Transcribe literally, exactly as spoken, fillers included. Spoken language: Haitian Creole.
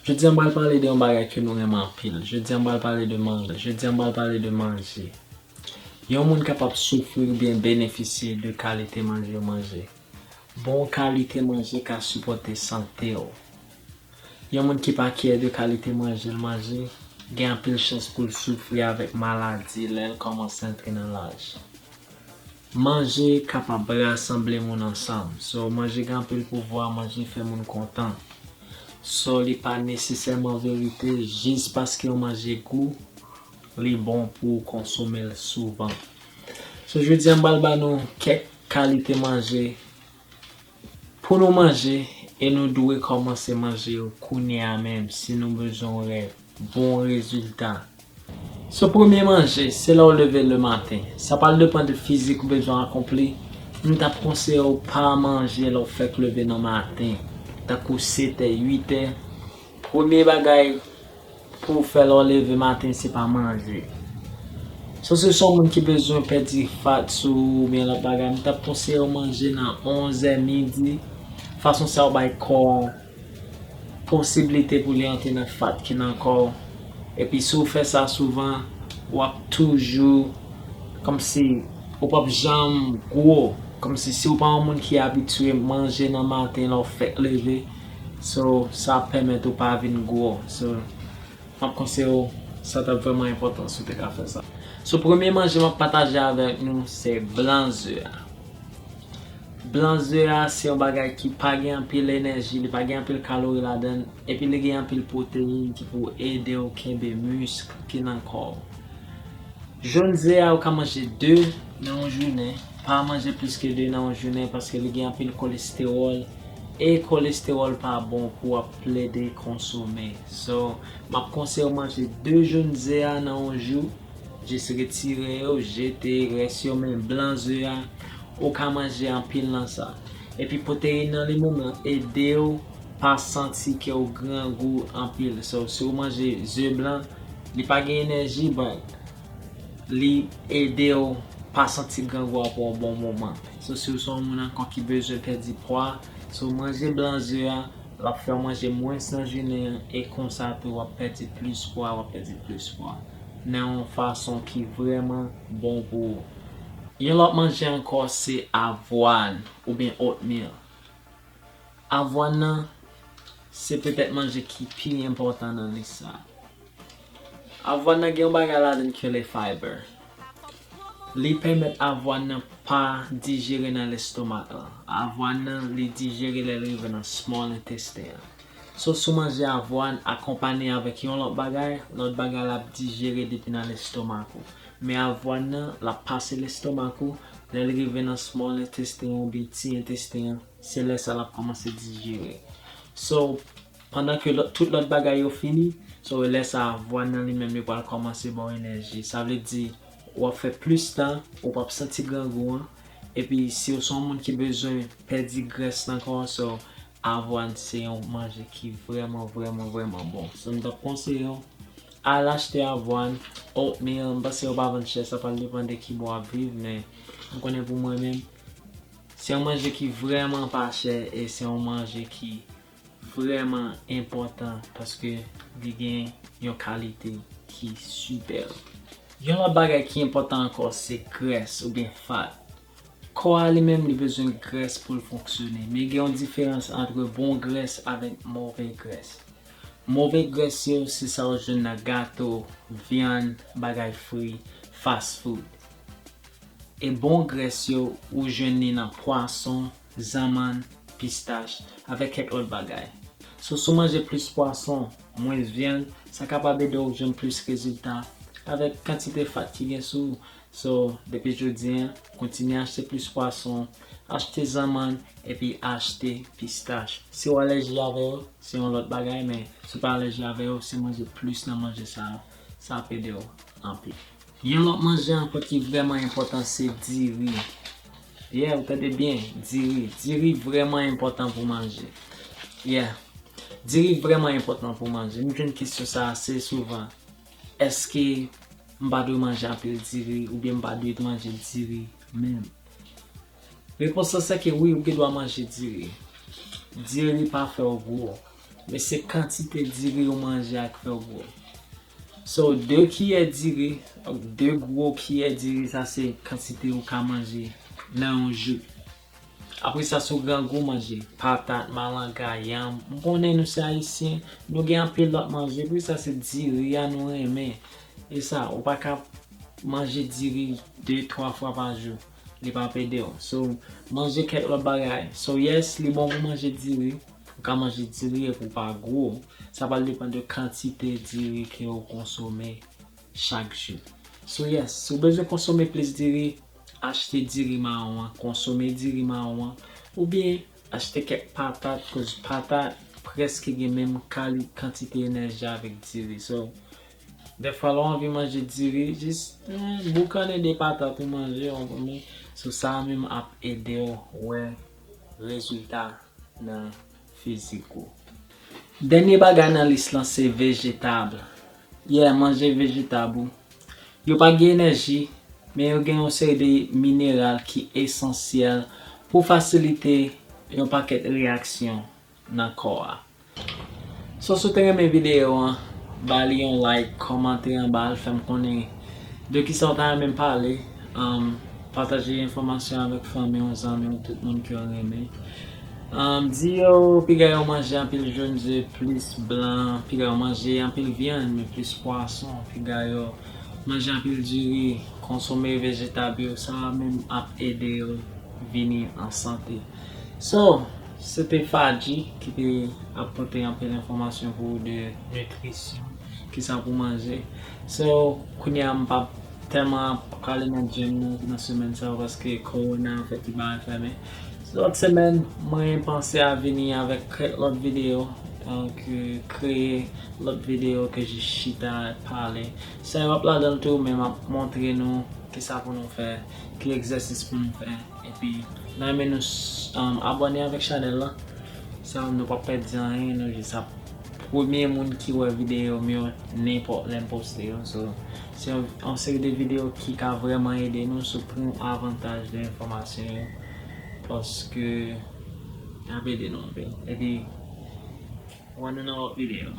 Jodi a m pral pale de yon bagay ke nou renmen anpil. Jodi a m pral pale de manje. Jodi a m pral pale de manje. Yon moun kapab soufri oubyen benefisye de kalite manje yo manje. Bon kalite manje ka sipòte sante w. Yon moun ki pa kyè de kalite manje l manje, gen anpil chans pou l soufri avèk maladi lè l kòmanse antre nan laj. Manje kapab rasanble moun ansanm. So, manje gen anpil pouvwa, manje fè moun kontan. So, li pa nesesèman verite, jis paske yon manje gou, li bon pou w konsome l souvan. So, jodi a m pral ba nou kèk kalite manje pou nou manje, e nou dwe kòmanse manje yo kounye a menm si nou bezwen wè bon rezilta. So, premye manje, se lè w leve le maten. Sa pral depann de fizik ou bezwen akonpli. M t ap konseye w pa manje lè w fèk leve nan maten, tankou sèt è, uit è. Premye bagay pou w fè lè w leve maten, se pa manje. So, si w se yon moun ki bezwen pèdi fat sou ou oubyen lòt bagay, m t ap konseye w manje nan onz è midi. Fason sa w bay kò w posiblite pou li antre nan fat ki nan kò w. Epi si w fè sa souvan, w ap toujou kòmsi ou p ap janm gwo. Kòmsi si w pa yon moun ki abitye manje nan maten lè w fèk leve, so, sa ap pèmèt ou pa vin gwo. So, m ap konseye w, sa t ap vrèman enpòtan si w te ka fè sa. So, premye manje m ap pataje avèk nou, se blan ze a. Blan ze a se yon bagay ki pa gen anpil enèji, li pa gen anpil kalori ladan l, epi li gen anpil pwoteyin ki pou ede w kenbe misk ki nan kò w. Jòn ze a, ou ka manje de nan yon jounen. Pa manje plis ke de nan yon jounen, paske li gen anpil kolestewòl, e kolestewòl pa bon pou w ap plede konsome. So, m ap konseye w manje de jòn ze a nan yon jou. Jis retire yo, jete rès yo, men blan ze a, ou ka manje anpil nan sa. Epi pwoteyin nan li menm l ap ede w pa santi ke w grangou anpil. So, si w manje ze blan, li pa gen enèji, but li ede w pa santi grangou a pou yon bon moman. So, si w se yon moun ankò ki bezwen pèdi pwa, so manje blan ze a, l ap fè w manje mwens nan jounen an, e konsa tou w ap pèdi plis pwa, w ap pèdi plis pwa nan yon fason ki vrèman bon pou ou. Yon lòt manje ankò se avwàn oubyen oatmeal. Avwàn nan se petèt manje ki pi enpòtan nan lis sa. Avwàn nan gen yon bagay ladan l ki rele fiber. Li pèmèt avwàn nan pa dijere nan lestomak la. Avwàn nan, li dijere lè l rive nan small intestine an. So, si w manje avwàn akonpanye avèk yon lòt bagay, lòt bagay la ap dijere depi nan lestomak ou. Men avwàn nan, l ap pase lestomak ou, lè l rive nan small intestine an oubyen ti intestine an, se lè sa l ap kòmanse dijere. So, pandan ke lòt, tout lòt bagay yo fini, so, lè sa avwàn nan li menm li pral kòmanse ba w enèji. Sa vle di, w ap fè plis tan, ou p ap santi grangou an. Epi, si w se yon moun ki bezwen pèdi grès nan kò w, so, avwàn se yon manje ki vrèman, vrèman, vrèman bon. So, m t ap konseye w, al achte avwàn, oatmeal, m panse yo pa vann chè, sa pral depann de ki bò w ap viv, men m konnen pou mwen menm, se yon manje ki vrèman pa chè e se yon manje ki vrèman enpòtan paske li gen yon kalite ki sipè. Yon lòt bagay ki enpòtan ankò se grès oubyen fat. Kò a li menm li bezwen grès pou l fonksyone, men gen yon diferans ant bon grès avèk move grès. Move grès yo se sa w jwenn nan gato, vyann, bagay fri, fast food. E bon grès yo ou jwenn li nan pwason, zanmann, pistach, avèk kèk lòt bagay. So, si w manje plis pwason, mwens vyann, sa kapab ede w jwenn plis rezilta avèk kantite fat ki gen sou ou. So, depi jodi a, kontinye achte plis pwason, achte zanmann, epi achte pistach. Si w alèji avè yo, se yon lòt bagay, men si w pa alèji avè yo, se manje plis nan manje sa yo, sa ap ede w anpil. Yon lòt manje ankò ki vrèman enpòtan, se diri. Yeah, ou tande byen, diri. Diri vrèman enpòtan pou manje. Yeah. Diri vrèman enpòtan pou manje. M jwenn kesyon sa ase souvan. Èske m pa dwe manje anpil diri oubyen m pa dwe manje diri menm? Repons lan se ke wi, ou gen dwa manje diri. Diri pa fè w gwo. Men se kantite diri ou manje a k fè w gwo. So, de kiyè diri, de gwo kiyè diri, sa se kantite ou ka manje nan yon jou. Apre sa, si w grangou, manje patat, malanga, yanm. M konnen nou se Ayisyen, nou gen anpil lòt manje, pou sa se diri a nou renmen. E sa, ou pa ka manje diri de, twa fwa pa jou. Li p ap ede w. So, manje kèk lòt bagay. So, yes, li bon pou manje diri. Ou ka manje diri epi w pa gwo. Sa pral depann de kantite diri ke w konsome chak jou. So, yes, si w bezwen konsome plis diri, achte diri mawon an, konsome diri mawon an, oubyen achte kèk patat, koz patat prèske gen menm kali-, kantite enèji avèk diri. So, dèfwa lè w anvi manje diri, jis, mm, boukannen de patat ou manje, w konprann? So, sa a menm ap ede w wè rezilta nan fizik ou. Dènye bagay nan lis lan se vejetab. Yeah, manje vejetab ou. Yo pa gen enèji, men yo gen yon seri de mineral ki esansyèl pou fasilite yon pakèt reyaksyon nan kò a. So, si w te renmen videyo an, ba li yon like, kòmante anba l, fè m konnen de kisa w ta renmen m pale. Um, pataje enfòmasyon avèk fanmi w, zanmi w, tout moun ke w renmen. Um, di yo piga yo manje anpil jòn ze, plis blan, piga yo manje anpil vyann, men plis pwason, piga yo manje anpil diri, konsome vejetab yo, sa a menm ap ede yo vini an sante. So, se te Fadji ki te ap pote anpil enfòmasyon pou ou de nitrisyon, kisa pou manje. So, kounye a m p ap tèlman ap prale nan gym nan, nan semèn sa yo paske kowona an fè tout bagay fèmen. Lòt semèn, mwen panse a vini avèk kèk lòt videyo, donk, euh, kreye lòt videyo ke jis chita pale. Sa yo ap ladan l tou, men m ap montre nou kisa pou nou fè, ki egzèsis pou nou fè. Epi, n a renmen nou s-, um, abòne avèk chanèl la. Sa nou p ap pèdi anyen, nou jis ap premye moun ki wè videyo m yo nenpòt lè m poste yo. So, se yon, yon seri de videyo ki ka vrèman ede nou, so pran avantaj de enfòmasyon yo. Paske, y ap ede nou anpil. Epi, wè nou nan lòt videyo.